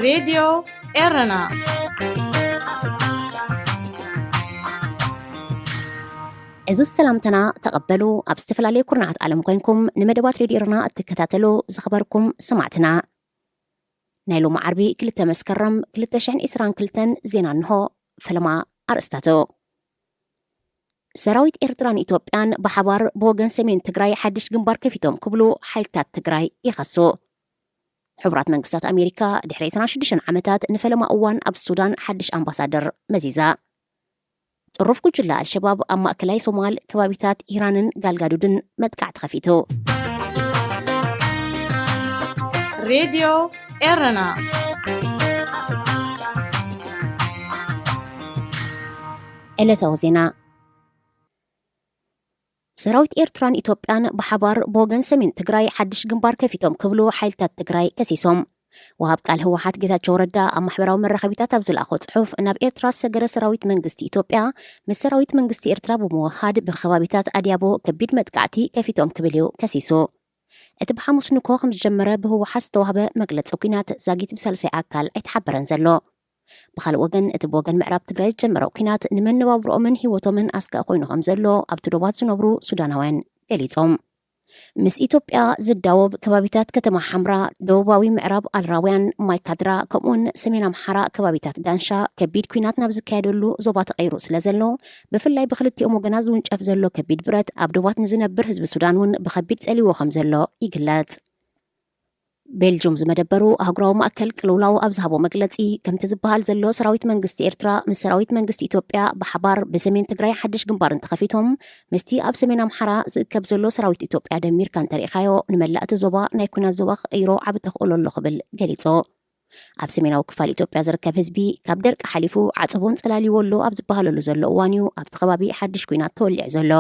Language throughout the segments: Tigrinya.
ሬድዮ ኤረና። ዕዙዝ ሰላምተና ተቐበሉ። ኣብ ዝተፈላለዩ ኩርናዓት ዓለም ኮይንኩም ንመደባት ሬድዮ ኤረና እትከታተሉ ዝኸበርኩም ሰማዕትና፣ ናይ ሎሚ ዓርቢ ክልተ መስከረም ክልተ ሽሕን ዕስራን ክልተን ዜና እንሆ። ፈለማ ኣርእስታቱ። ሰራዊት ኤርትራን ኢትዮጵያን ብሓባር ብወገን ሰሜን ትግራይ ሓድሽ ግንባር ከፊቶም ክብሉ ሓይልታት ትግራይ ይኸሱ። ሕቡራት መንግስታት ኣሜሪካ ድሕሪ ዕስራን ሽዱሽተን ዓመታት ንፈለማ እዋን ኣብ ሱዳን ሓድሽ ኣምባሳደር መዚዛ። ጥሩፍ ጉጅለ ኣልሸባብ ኣብ ማእከላይ ሶማል ከባቢታት ሂራንን ጋልጋዱድን መጥቃዕቲ ከፊቱ። ሬድዮ ኤረና። ዕለታዊ ዜና። ሰራዊት ኤርትራን ኢትዮጵያን ብሓባር ብወገን ሰሜን ትግራይ ሓድሽ ግንባር ከፊቶም ክብሉ ሓይልታት ትግራይ ከሲሶም። ወሃብ ቃል ህወሓት ጌታቸው ረዳ ኣብ ማሕበራዊ መራኸቢታት ኣብ ዝለኣኾ ጽሑፍ፣ ናብ ኤርትራ ዝሰገረ ሰራዊት መንግስቲ ኢትዮጵያ ምስ ሰራዊት መንግስቲ ኤርትራ ብምውሃድ ብከባቢታት ኣድያቦ ከቢድ መጥቃዕቲ ከፊቶም ክብል እዩ ከሲሱ። እቲ ብሓሙስ ንግሆ ከም ዝጀመረ ብህወሓት ዝተዋህበ መግለጺ ኲናት ዛጊት ብሳልሳይ ኣካል ኣይተሓበረን ዘሎ። ብኻልእ ወገን፣ እቲ ብወገን ምዕራብ ትግራይ ዝጀመረ ኲናት ንመነባብሮኦምን ህይወቶምን ኣስጋኢ ኮይኑ ከም ዘሎ ኣብቲ ዶባት ዝነብሩ ሱዳናውያን ገሊጾም። ምስ ኢትዮጵያ ዝዳወብ ከባቢታት ከተማ ሓምራ፣ ደቡባዊ ምዕራብ ኣልራውያን፣ ማይካድራ፣ ከምኡውን ሰሜን ኣምሓራ ከባቢታት ዳንሻ ከቢድ ኲናት ናብ ዝካየደሉ ዞባ ተቐይሩ ስለ ዘሎ፣ ብፍላይ ብክልቲኦም ወገናት ዝውንጨፍ ዘሎ ከቢድ ብረት ኣብ ዶባት ንዝነብር ህዝቢ ሱዳን እውን ብኸቢድ ጸሊዎ ከም ዘሎ ይግለጽ። ቤልጁም ዝመደበሩ ኣህጉራዊ ማእከል ቅልውላው ኣብ ዝሃቦ መግለጺ፣ ከምቲ ዝበሃል ዘሎ ሰራዊት መንግስቲ ኤርትራ ምስ ሰራዊት መንግስቲ ኢትዮጵያ ብሓባር ብሰሜን ትግራይ ሓድሽ ግንባር እንተኸፊቶም፣ ምስቲ ኣብ ሰሜን ኣምሓራ ዝእከብ ዘሎ ሰራዊት ኢትዮጵያ ደሚርካ እንተሪኢኻዮ፣ ንመላእ እቲ ዞባ ናይ ኲናት ዞባ ክቕይሮ ዓቢ ተኽእሎ ኣሎ ክብል ገሊጹ። ኣብ ሰሜናዊ ክፋል ኢትዮጵያ ዝርከብ ህዝቢ ካብ ደርቂ ሓሊፉ ዓጸቦን ጸላሊዎ ኣሎ ኣብ ዝበሃለሉ ዘሎ እዋን እዩ ኣብቲ ከባቢ ሓድሽ ኲናት ተወሊዑ ዘሎ።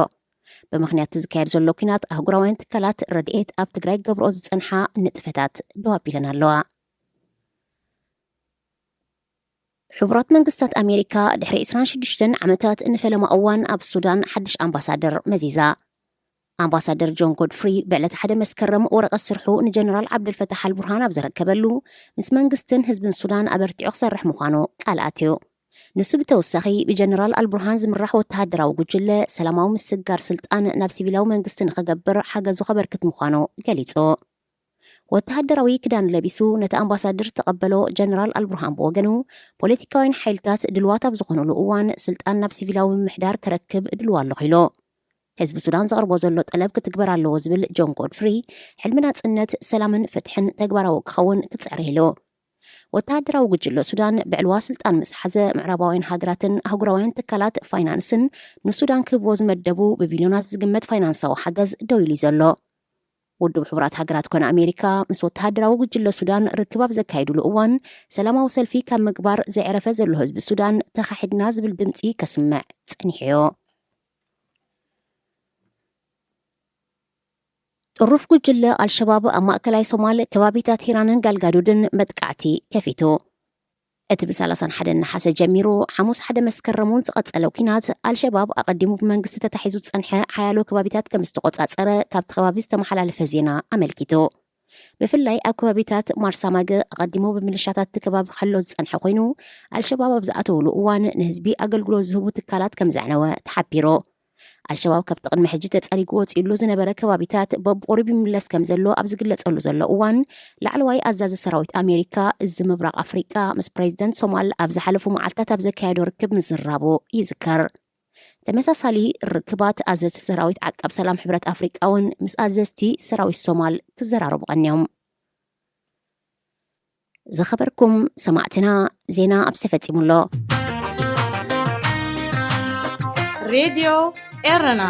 ብምኽንያት እቲ ዝካየድ ዘሎ ኲናት ኣህጉራውያን ትካላት ረድኤት ኣብ ትግራይ ክገብርኦ ዝጸንሓ ንጥፈታት ደው ኣቢለን ኣለዋ። ሕቡራት መንግስታት ኣሜሪካ ድሕሪ ዕስራን ሽዱሽተን ዓመታት ንፈለማ እዋን ኣብ ሱዳን ሓድሽ ኣምባሳደር መዚዛ። ኣምባሳደር ጆን ጎድፍሪ ብዕለት ሓደ መስከረም ወረቐት ስርሑ ንጀነራል ዓብደልፈታሕ ኣልቡርሃን ኣብ ዘረከበሉ፣ ምስ መንግስትን ህዝብን ሱዳን ኣበርቲዑ ክሰርሕ ምዃኑ ቃል ኣትዩ። ንሱ ብተወሳኺ፣ ብጀነራል ኣልቡርሃን ዝምራሕ ወተሃደራዊ ጉጅለ ሰላማዊ ምስግጋር ስልጣን ናብ ሲቪላዊ መንግስቲ ንኽገብር ሓገዙ ከበርክት ምዃኑ ገሊጹ። ወተሃደራዊ ክዳን ለቢሱ ነቲ ኣምባሳደር ዝተቐበሎ ጀነራል ኣልቡርሃን ብወገኑ፣ ፖለቲካውያን ሓይልታት ድልዋት ኣብ ዝኾኑሉ እዋን፣ ስልጣን ናብ ሲቪላዊ ምምሕዳር ከረክብ ድልዋ ኣለኹ ኢሉ። ህዝቢ ሱዳን ዘቕርቦ ዘሎ ጠለብ ክትግበር ኣለዎ ዝብል ጆን ጎድፍሪ፣ ሕልሚ ናጽነት፣ ሰላምን ፍትሕን ተግባራዊ ክኸውን ክጽዕር ኢሉ። ወተሃደራዊ ጉጅለ ሱዳን ብዕልዋ ስልጣን ምስ ሓዘ፣ ምዕራባውያን ሃገራትን ኣህጉራውያን ትካላት ፋይናንስን ንሱዳን ክህብዎ ዝመደቡ ብቢልዮናት ዝግመት ፋይናንሳዊ ሓገዝ ደው ኢሉ እዩ ዘሎ። ውድብ ሕቡራት ሃገራት ኮነ ኣሜሪካ ምስ ወተሃደራዊ ጉጅለ ሱዳን ርክብ ኣብ ዘካየድሉ እዋን፣ ሰላማዊ ሰልፊ ካብ ምግባር ዘዕረፈ ዘሎ ህዝቢ ሱዳን፣ ተኻሒድና ዝብል ድምጺ ከስምዕ ጸኒሑ እዩ። ጥሩፍ ጉጅለ ኣልሸባብ ኣብ ማእከላይ ሶማል ከባቢታት ሂራንን ጋልጋዱድን መጥቃዕቲ ከፊቱ። እቲ ብሳላሳን ሓደን ነሓሰ ጀሚሩ ሓሙስ ሓደ መስከረም እውን ዝቐጸለ ኲናት፣ ኣልሸባብ ኣቐዲሙ ብመንግስቲ ተታሒዙ ዝጸንሐ ሓያሎ ከባቢታት ከም ዝተቖጻጸረ ካብቲ ከባቢ ዝተመሓላለፈ ዜና ኣመልኪቱ። ብፍላይ ኣብ ከባቢታት ማርሳማገ ኣቐዲሙ ብምልሻታት እቲ ከባቢ ክሕሎ ዝጸንሐ ኮይኑ፣ ኣልሸባብ ኣብ ዝኣተውሉ እዋን ንህዝቢ ኣገልግሎት ዝህቡ ትካላት ከም ዘዕነወ ተሓቢሩ። ኣልሸባብ ካብቲ ቅድሚ ሕጂ ተጸሪጉ ወጺኡሉ ዝነበረ ከባቢታት በብቑሩብ ይምለስ ከም ዘሎ ኣብ ዝግለጸሉ ዘሎ እዋን፣ ላዕለዋይ ኣዛዚ ሰራዊት ኣሜሪካ እዚ ምብራቕ ኣፍሪቃ ምስ ፕሬዚደንት ሶማል ኣብ ዝሓለፉ መዓልታት ኣብ ዘካየዶ ርክብ ምዝራቡ ይዝከር። ተመሳሳሊ ርክባት ኣዘዝቲ ሰራዊት ዓቃብ ሰላም ሕብረት ኣፍሪቃ እውን ምስ ኣዘዝቲ ሰራዊት ሶማል ክዘራረቡ ቀንዮም። ዝኸበርኩም ሰማዕትና፣ ዜና ኣብዚ ተፈጺሙ ኣሎ። ሬድዮ ኤረና።